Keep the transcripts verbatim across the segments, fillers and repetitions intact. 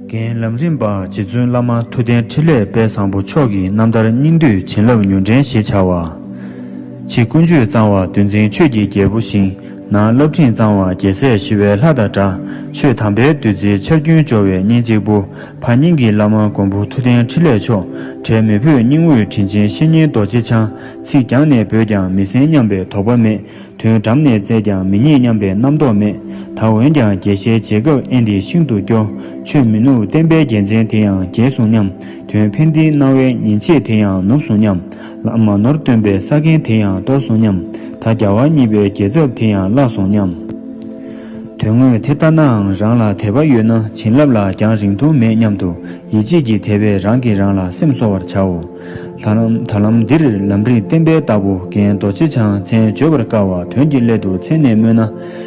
རྒན་ལམ་རིམ་པ་རྗེ་བཙུན་བླ་མ་ཐུབ་བསྟན་འཕྲིན་ལས་དཔལ་བཟང་པོ་མཆོག་གི་རྣམ་ཐར་སྙིང་བསྡུས་བྱིན་རླབས་མྱུར་འདྲེན་ཞེས་བྱ་བ། ཕྱི་ཀུན་སྤྱོད་གཙང་བ་གདུང་འཛིན་ཆོས་ཀྱི་རྒྱལ་པོ་ཞིང་། ནང་བསླབ་ཁྲིམས་གཙང་བ་རྒྱལ་སྲས་ཞི་བའི་ལྷ་དང་འདྲ། ཆོས་དམ་པའི་བདུད་རྩིའི་ཆར་རྒྱུན་འཇོ་བའི་སྙིང་གཅིག་པུ། ཕ་སྙིང་གི་བླ་མ་མགོན་པོ་ཐུབ་བསྟན་འཕྲིན་ལས་མཆོག། བྲལ་མི་ཕོད་སྙིང་དབུས་དྲིན་ཆེན་བཤེས་གཉེན་རྡོ་རྗེ་འཆང་། ཚིག་རྒྱང་ནས་བོས་ཀྱང་མི་ཟིན་སྙམ་པའི་དོགས་པ་མེད། དོན་འགྲམ་ནས་བཙལ་ཀྱང་མི་རྙེད་སྙམ་པའི་རྣམ་རྟོག་མེད། ད་འོན་ཀྱང་རྒྱས་བཤད་བྱེད་སྐབས་ཨེ་འདི་ཤིན་ཏུ་སྐྱོ། ཆོས་མི་ནུབ་བསྟན་པའི་རྒྱལ་མཚན་དེ་ཡང་རྒྱས་སོང་སྙམ། དོན་ཕན་བདེའི་སྣང་བའི་ཉིན་བྱེད་དེ་ཡང་ནུབ་སོང་སྙམ། བླ་མ་ནོར་སྟོན་པའི་ས་མཁན་དེ་ཡང་སྟོར་སོང་སྙམ། ད་རྒྱལ་བ་གཉིས་པའི་རྒྱལ་ཚབ་དེ་ཡང་བརླག་སོང་སྙམ། དོན་དངོས་དེ་ལྟ་ནའང་རང་ལ་དད་པ་ཡོད་ན་བྱིན་རླབས་ལ་རྒྱང་རིང་ཐུང་མེད་སྙམ་དུ་ཡིད་ཆེས་ཀྱི་དད་པས་རང་གིས་རང་ལ་སེམས་གསོ་བར་བྱའོ། ད་ལམ་ད་ལམ་འདིར་ལམ་རིམ་བསྟན་པའི་བདག་པོ་རྒན་རྡོ་རྗེ་འཆང་མཚན་བརྗོད་པར་དཀའ་བ་དོན་གྱི་སླད་དུ་མཚན་ནས་སྨོས་ན།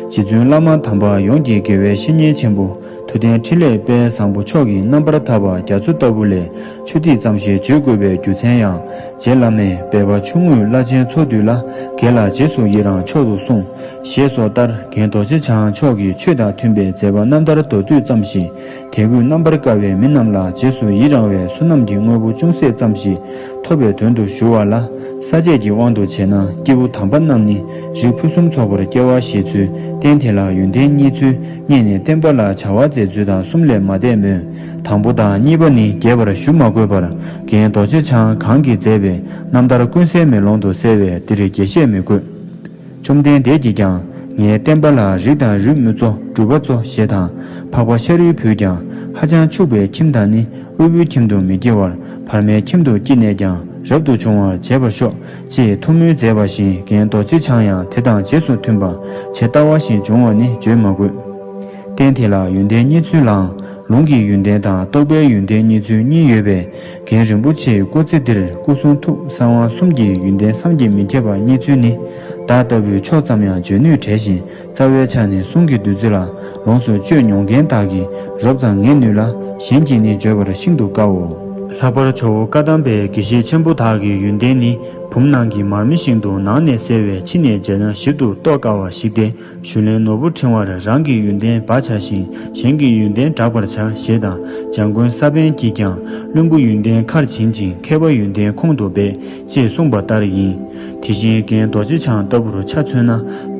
རྗེ་བཙུན་བླ་མ་དམ་པ་ཡོངས་ཀྱི་དགེ་བའི་བཤེས་གཉེན་ཆེན་པོ་ཐུབ་བསྟན་འཕྲིན་ལས་དཔལ་བཟང་པོ་མཆོག་གི་རྣམ་པར་ཐར་པ་རྒྱ་མཚོ་ལྟ་བུ་ལས་ཆུ་ཐིགས་ཙམ་ཞིག་བརྗོད་དགོས་པའི་རྒྱུ་མཚན་ཡང་། རྗེ་བླ་མས་སྦལ་པ་ཆུང་ངུས་བླ་ཆེན་ཚོགས་འདུས་ལ། དགེ་ལ་རྗེས་སུ་ཡི་རང་མཆོག་ཏུ་གསུངས། ཞེས་སོགས་ལྟར་རྒན་རྡོ་རྗེ་འཆང་མཆོག་གིས་ཆོས་དང་མཐུན་པའི་མཛད་པ་རྣམ་ཐར་མདོར་བསྡུས་ཙམ་ཞིག་དད་གུས་རྣམ་པར་དཀར་བའི་མི་རྣམས་ལ་རྗེས་སུ་ཡི་རང་བའི་བསོད་ནམས་ཀྱི་དངོས་པོ་ཅུང་ཟད་ཙམ་ཞིག་ཐོབ་པའི་དོན་དུ་ཞུ་བ་ལ། ས་བཅད་ཀྱི་དབང་དུ་བྱས་ན་སྐྱེས་བུ་དམ་པ་རྣམས་ནི་རིགས་ཕུན་སུམ་ཚོགས་པར་སྐྱེ་བ་ཞེས་ཚུལ་བསྟན་དེ་ལ་ཡོན་ཏན་གཉིས་ཚུལ་རྙེད་ནས་བསྟན་པ་ལ་བྱ་བ་མཛད་ཚུལ་དང་གསུམ་ལས་མ་འདས་མོད། དང་པོ་དང་གཉིས་པ་ནི་རྒྱས་པར་ཞུ་མ་དགོས་པར་རྒན་རྡོ་རྗེ་འཆང་གང་གིས་མཛད་པའི་རྣམ་ཐར་ཀུན་གསལ་མེ་ལོང་དུ་གསལ་བས་འདིར་རྒྱས་བཤད་མི་དགོས། བཅོམ་ལྡན་འདས་ཀྱིས་ཀྱང་ངའི་བསྟན་པ་ལ་རིགས་དང་རིགས་མི་གཙོ་སྒྲུབ་པ་གཙོ་ཞེས་དང་འཕགས་པ་ཤཱ་རིའི་བུས་ཀྱང་ཧ་ཅང་ཕྱུག་པའི་ཁྱིམ་དང་ནི་དབུལ་པོའི་ཁྱིམ་དུ་མི་སྐྱེ་བར་བར་མའི་ཁྱིམ་དུ་སྐྱེས་ནས་ཀྱང་རབ་ཏུ་བྱུང་བར་བྱེད་པར་ཤོག་ཅེས་ཐུགས་སྨོན་མཛད་པ་བཞིན་རྒན་རྡོ་རྗེ་འཆང་ཡང་དེ་དང་རྗེས་སུ་མཐུན་པ་ཇི་ལྟ་བ་བཞིན་བྱུང་བ་ནི་བརྗོད་མ་དགོས། རྟེན་དེ་ལ་ཡོན་ཏན་རྙེད་ཚུལ་ལའང་ལུང་གི་ཡོན་ཏན་དང་རྟོགས་པའི་ཡོན་ཏན་རྙེད་ཚུལ་གཉིས་ཡོད་པས། རྒན་རིན་པོ་ཆེའི་སྐུ་ཚེ་འདིར་སྐུ་གསུང་ཐུགས་གསང་བ་གསུམ་གྱི་ཡོན་ཏན་བསམ་གྱིས་མི་ཁྱབ་པ་རྙེད་ཚུལ་ནི། བདག་ལྟ་བུའི་མཆོག་ཙམ་ཡང་བརྗོད་ནུས་བྲལ་ཞིང་རྩ་བའི་ཆ་ནས་གསུང་གི་བདུད་རྩི་ལ་ལོངས་སུ་སྤྱོད་མྱོང་མཁན་དག་གིས་རོབ་ཙམ་ངེས་ནུས་ལ་གཞན་གྱིས་ནི་བརྗོད་པར་ཤིན་ཏུ་དཀའོ། ལྷག་པར་ཇོ་བོ་བཀའ་གདམས་པའི་དགེ་བཤེས་ཆེན་པོ་དག་གི་ཡོན་ཏན་ནི་བུམ་ནང་གི་མར་མེ་བཞིན་དུ་ནང་ནས་གསལ་བས་ཕྱི་ནས་མཇལ་ན་ཞིབ་ཏུ་རྟོགས་དཀའ་བ་ཞིག་སྟེ། ཞུ་ལན་ནོར་བུ་ཕྲེང་བར་རང་གི་ཡོན་ཏན་སྦ་བྱ་ཞིང་གཞན་གྱི་ཡོན་ཏན་བསྒྲག་པར་བྱ་ཞེས་དང་འཇམ་མགོན་ས་པཎ་གྱིས་ཀྱང་བླུན་པོ་ཡོན་ཏན་ཁར་བྱིན་ཅིང་མཁས་པ་ཡོན་ཏན་ཁོང་དུ་སྦས་ཅེས་གསུངས་པ་ལྟར་ཡིན། དེ་བཞིན་རྒན་རྡོ་རྗེ་འཆང་ལྟ་བུར་ཆ་མཚོན་ན་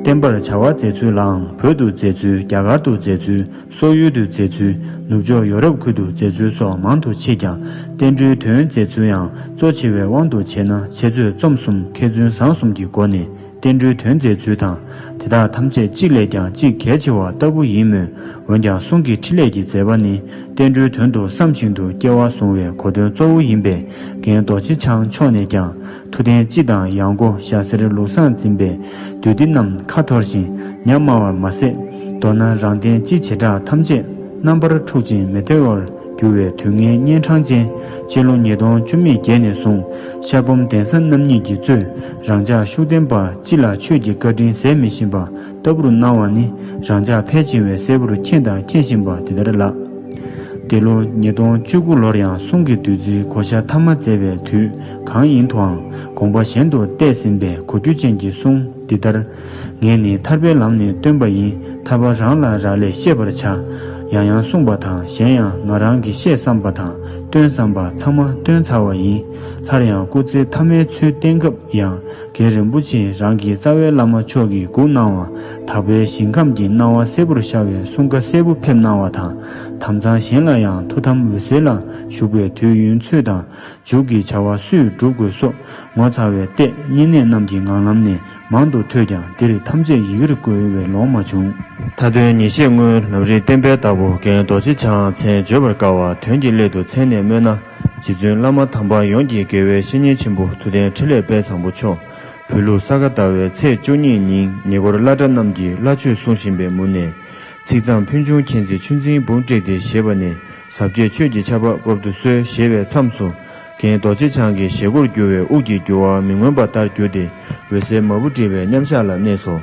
བསྟན་པར་བྱ་བ་མཛད་ཚུལ་ལའང་བོད་དུ་མཛད་ཚུལ་རྒྱ་གར་དུ་མཛད་ཚུལ་སོག་ཡུལ་དུ་མཛད་ཚུལ་ནུབ་ཕྱོགས་ཡོ་རོབ་ཁུལ་དུ་མཛད་ཚུལ་སོགས་མང་དུ་མཆིས་ཀྱང་བསྟན་འགྲོའི་དོན་མཛད་ཚུལ་ཡང་གཙོ་ཆེ་བའི་དབང་དུ་བྱས་ན་འཆད་རྩོད་རྩོམ་གསུམ་མཁས་བཙུན་བཟང་གསུམ་གྱི་སྒོ་ནས། བསྟན་འགྲོའི་དོན་མཛད་ཚུལ་དང་དེ་དག་ཐམས་ཅད་གཅིག་ལས་ཀྱང་གཅིག་གལ་ཆེ་བ་ལྟ་བུ་ཡིན་མོད། འོན་ཀྱང་གསུང་གི་ཕྲིན་ལས་ཀྱི་མཛད་པ་ནི་བསྟན་འགྲོའི་དོན་དུ་བསམ་བཞིན་དུ་སྐྱེ་བ་བཟུང་བའི་གོ་དོན་གཙོ་བོ་ཡིན་པས་རྒན་རྡོ་རྗེ་འཆང་མཆོག་ནས་ཀྱང་ཐུབ་བསྟན་སྤྱི་དང་ཡང་སྒོ་ཞྭ་སེར་ལུགས་བཟང་འཛིན་པའི་བདུད་སྡེ་རྣམས་ཁ་འཐོར་ཞིང་ཉམས་དམའ་བར་མ་ཟད། མདོར་ན་རང་བསྟན་སྤྱི་བྱེ་བྲག་ཐམས་ཅད་རྣམ་པར་འཁྲུག་ཅིང་མི་བདེ་བར། འགྱུར་བའི་དུས་ངན་གཉན་འཕྲང་ཅན། སྤྱི་ལོ་ཉིས་སྟོང་བཅུ་མེད་བརྒྱད་ནས་བཟུང་ཤར་བུམ་གདན་ས་རྣམ་གཉིས་ཀྱིས་གཙོས་རང་ཅག་ཤུགས་ལྡན་པ་སྤྱི་ལ་ཆོས་ཀྱི་བཀའ་དྲིན་གཟབ་མི་ཤེས་པ་ལྟ་བུར་སྣང་བ་ནི་རང་ཅག་ཕལ་ཆེ་བས་གསལ་པོར་མཁྱེན་དང་མཁྱེན་བཞིན་པ་དེ་ལྟར་ལགས། འདི་ལོ་ཉིས་སྟོང་བཅུ་དགུ་ལོར་ཡང་གསུང་གི་བདུད་རྩིའི་གོ་ཆ་མཐའ་མ་མཛད་པའི་དུས་གང་ཡིན་དུའང་དགོངས་པ་གཞན་དུ་གཏད་ཟིན་པའི་གོ་རྒྱུ་ཅན་གྱི་གསུང་འདི་ལྟར། ངས་ནི་ཐར་པའི་ལམ་ནས་བཏོན་པ་ཡིན། ཐར་པ་རང་ལ་རག་ལས་ཤེས་པར་བྱ། ཡང་ཡང་གསུངས་པ་དང་གཞན་ཡང་ང་རང་གིས་བཤད་བསམ་པ་དང་སྟོན་བསམ་པ་ཚང་མ་སྟོན་ཚར་བ་ཡིན། སླར་ཡང་སྐུ་ཚེ་ཐ་མའི་ཚུལ་བསྟན་སྐབས་ཡང་རྒན་རིན་པོ་ཆེ་རང་གི་རྩ་བའི་བླ་མ་མཆོག་གིས་སྒུག་གནང་བ་དག་པའི་ཞིང་ཁམས་ཀྱི་སྣང་བ་གསལ་པོར་ཤར་བའི་གསུང་བཀའ་གསལ་པོ་ཕེབས་གནང་བ་དང་། དམ་གཙང་གཞན་ལ་ཡང་ཐུགས་དམ་འོད་གསལ་ལ་བཞུགས་པའི་དུས་ཡུན་ཚོད་དང་། མཇུག་གི་བྱ་བ་སུས་སྒྲུབ་དགོས་སོགས་ངོ་མཚར་བའི་ལྟས་བསྙེན་གནས་རྣམས་ཀྱི་ངང་ལམ་ནས་མང་དུ་ཐོས་ཀྱང་འདིར་ཐམས་ཅད་ཡི་གེར་བཀོད་པས་ལོང་མ་བྱུང་། མཐའ་དོན་ཉིན་ཤས་སྔོན་ལམ་རིམ་བསྟན་པའི་བདག་པོ་རྒན་རྡོ་རྗེ་འཆང་མཚན་བརྗོད་པར་དཀའ་བ་དོན་གྱི་སླད་དུ་མཚན་ནས་སྨོས་ན། རྗེ་བཙུན་བླ་མ་དམ་པ་ཡོངས་ཀྱི་དགེ་བའི་བཤེས་གཉེན་ཆེན་པོ་ཐུབ་བསྟན་འཕྲིན་ལས་དཔལ་བཟང་པོ་མཆོག་བོད་ལུགས་ས་ག་ཟླ་བའི་ཚེས་བཅུ་གཉིས་ཉིན་ཉེ་འཁོར་བླ་གྲྭ་རྣམས་ཀྱིས་བླ་མཆོད་གསུང་བཞིན་པའི་མུ་ནས། ཚིག་གཙང་ཕུན་ཆུང་མཁྱེན་བརྩེ་ཆུ་འཛིན་འབུམ་བསྒྲིགས་ཏེ་ཞེས་པ་ནས་ཟབ་རྒྱས་ཆོས་ཀྱི་ཆར་པ་དབབ་ཏུ་གསོལ་ཞེས་པའི་མཚམས་སུ། རྒན་རྡོ་རྗེ་འཆང་གི་བཞེས་སྒོར་གྱུར་བའི་དབུགས་ཀྱི་རྒྱུ་བ་མི་མངོན་པ་ལྟར་གྱུར་ཏེ་འོད་ཟེར་མ་བུ་འདྲེས་པའི་མཉམ་བཞག་ལ་གནས་སོ།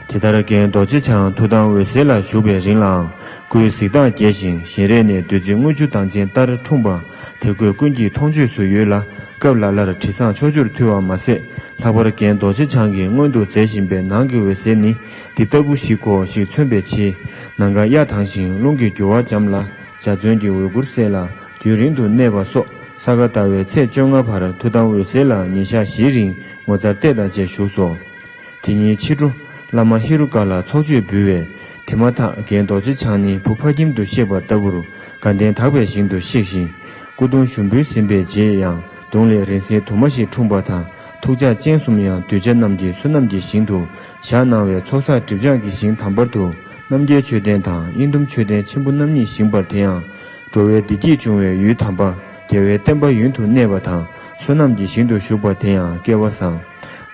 དེ་ལྟར་རྒན་རྡོ་རྗེ་འཆང་ཐུགས་དམ་འོད་གསལ་ལ་བཞུགས་པའི་རིང་ལའང་སྐུའི་གཟིགས་སྟངས་རྒྱས་ཤིང་བཞིན་རས་ནས་བདུད་རྩི་དངུལ་ཆུ་དྭངས་ཅན་ལྟར་འཁྲུངས་པ་དེ་ཁོས་ཀུན་གྱིས་མཐོང་ཆོས་སུ་ཡོད་ལ། སྐབས་ལ་ལར་དྲི་བཟང་ཕྱོགས་བཅུར་འཐུལ་བ་མ་ཟད། ལྷག་པར་རྒན་རྡོ་རྗེ་འཆང་གིས་སྔོན་དུ་མཛད་བཞིན་པའི་ནང་གི་འོད་ཟེར་ནི་འདི་ལྟ་བུ་ཞིག་གོ་ཞེས་མཚོན་པའི་ཕྱིར། ནམ་མཁའ་གཡའ་དྭངས་ཤིང་རླུང་གི་རྒྱུ་བ་འཇམ་ལ། འཇའ་ཚོན་གྱི་འོད་སྐུར་གསལ་ལ་རྒྱུན་རིང་དུ་གནས་པ་སོགས། ས་ག་ཟླ་བའི་ཚེས་བཅོ་ལྔ་བར་ཐུགས་དམ་འོད་གསལ་ལ་ཉིན་ཞག་བཞིའི་རིང་ངོ་མཚར་ལྟས་དང་བཅས་བཞུགས་སོ། དེ་ཉིན་ཕྱི་དྲོ། བླ་མ་ཧེ་རུ་ཀ་ལ་ཚོགས་མཆོད་འབུལ་བས། དེ་མ་ཐག་རྒན་རྡོ་རྗེ་འཆང་ནི་བུ་ཕ་ཁྱིམ་དུ་གཤེགས་པ་ལྟ་བུར་དགའ་ལྡན་དག་པའི་ཞིང་དུ་གཤེགས་ཤིང་། སྐུ་གདུང་ཞུགས་འབུལ་ཟིན་པའི་རྗེས་ཡང་གདུང་ལས་རིང་བསྲེལ་དུ་མ་ཞིག་འཁྲུངས་པ་དང་། ཐུགས་ཕྱག་སྤྱན་གསུམ་ཡང་གདུལ་བྱ་རྣམས་ཀྱི་བསོད་ནམས་ཀྱི་ཞིང་དུ་བཞག་གནང་བས། ཚོགས་བསགས་སྒྲིབ་སྦྱང་གི་ཞིང་དམ་པར་དུ་རྣམ་རྒྱལ་མཆོད་རྟེན་དང་དབྱེན་བསྡུམ་མཆོད་རྟེན་ཆེན་པོ་རྣམ་གཉིས་བཞེངས་པ་དེ་ཡང་། འགྲོ་བའི་བདེ་སྐྱིད་འབྱུང་བའི་ཡུལ་དམ་པ། རྒྱལ་བའི་བསྟན་པ་ཡུན་དུ་གནས་པ་དང་བསོད་ནམས་ཀྱི་ཞིང་དུ་བཞུགས་པ་དེ་ཡང་སྐལ་བ་བཟང་།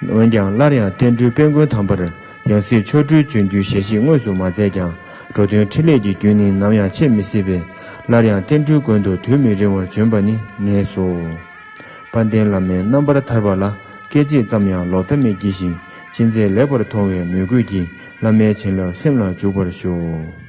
འོན་ཀྱང་སླར་ཡང་བསྟན་འགྲོའི་དཔལ་མགོན་དམ་པར་ཡང་སྲིད་ཆོ་འཕྲུལ་འབྱོན་རྒྱུའི་ཞལ་བཞེས་དངོས་སུ་མ་མཛད་ཀྱང་། འགྲོ་དོན་འཕྲིན་ལས་ཀྱི་རྒྱུན་ནི་ནམ་ཡང་ཆད་མི་སྲིད་པས། སླར་ཡང་བསྟན་འགྲོའི་མགོན་དུ་དུས་མི་རིང་བར་འབྱོན་པ་ནི་ངེས་སོ། དཔལ་ལྡན་བླ་མའི་རྣམ་པར་ཐར་པ་ལ། སྐད་ཅིག་ཙམ་ཡང་ལོག་ལྟ་མེད་བགྱི་ཞིང་། ཅི་མཛད་ལེགས་པར་མཐོང་བའི་མོས་གུས་ཀྱིས། བླ་མའི་བྱིན་རླབས་སེམས་ལ་འཇུག་པར་ཤོག།